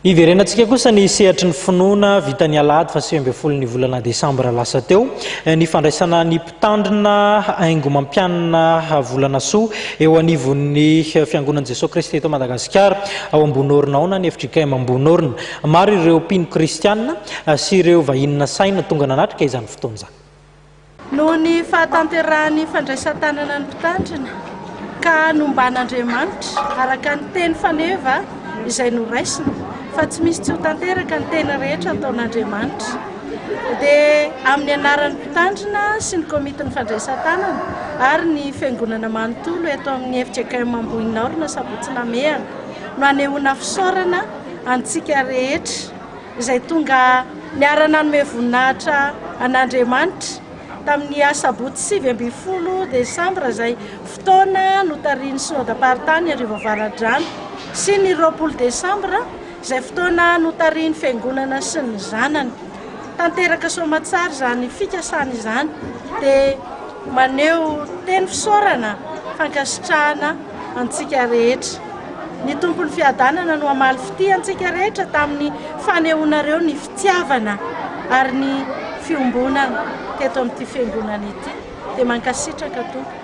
Hiverenantsika kosa ny sehatry ny finoana vita ny alahady faha 19 ny volana desambra lasa teo, ny fandraisana ny mpitandrina Haingo Mampianina Volanasoa eo anivon'ny Fiangonan'i Jesoa Kristy eto Madagasikara ao Ambohinorina ao na ny fjkm Ambohinorina. Maro ireo mpino kristiana sy ireo vahiny nasaina tonga nanatrika izany fotoana izany. Noho ny fahatanterahan'ny fandraisan-tanana ny Mpitandrina ka nomban'Andriamanitra araka ny teny faneva izay noraisina fa tsy misy tsy ho tanteraka ny teny rehetra ataon'Andriamanitra dia amin'ny anaran'ny Mpitandrina sy ny komitin'ny fandraisan-tanana ary ny Fiangonana manontolo eto amin'ny fjkm Ambohinaorina Sabotsy Namehana no anehoana fisaorana antsika rehetra izay tonga niara-nanome voninahitra an'Andriamanitra tamin'ny asabotsy 19 desambra izay fotoana notarihin'ny Synodam-paritany Iarivo Avaradrano sy ny 20 desambra izay fotoana notarihin'ny Fiangonana sy ny zanany. Tanteraka soamatsara izany fikasana izany dia maneho teny fisaorana, fankasitrahana antsika rehetra. Ny Tompon'ny fiadanana no hamaly fitia antsika rehetra tamin'ny fanehoanareo ny fitiavana ary ny fiombonana teto amin'ity fiangonana ity. Dia mankasitraka Tompoko.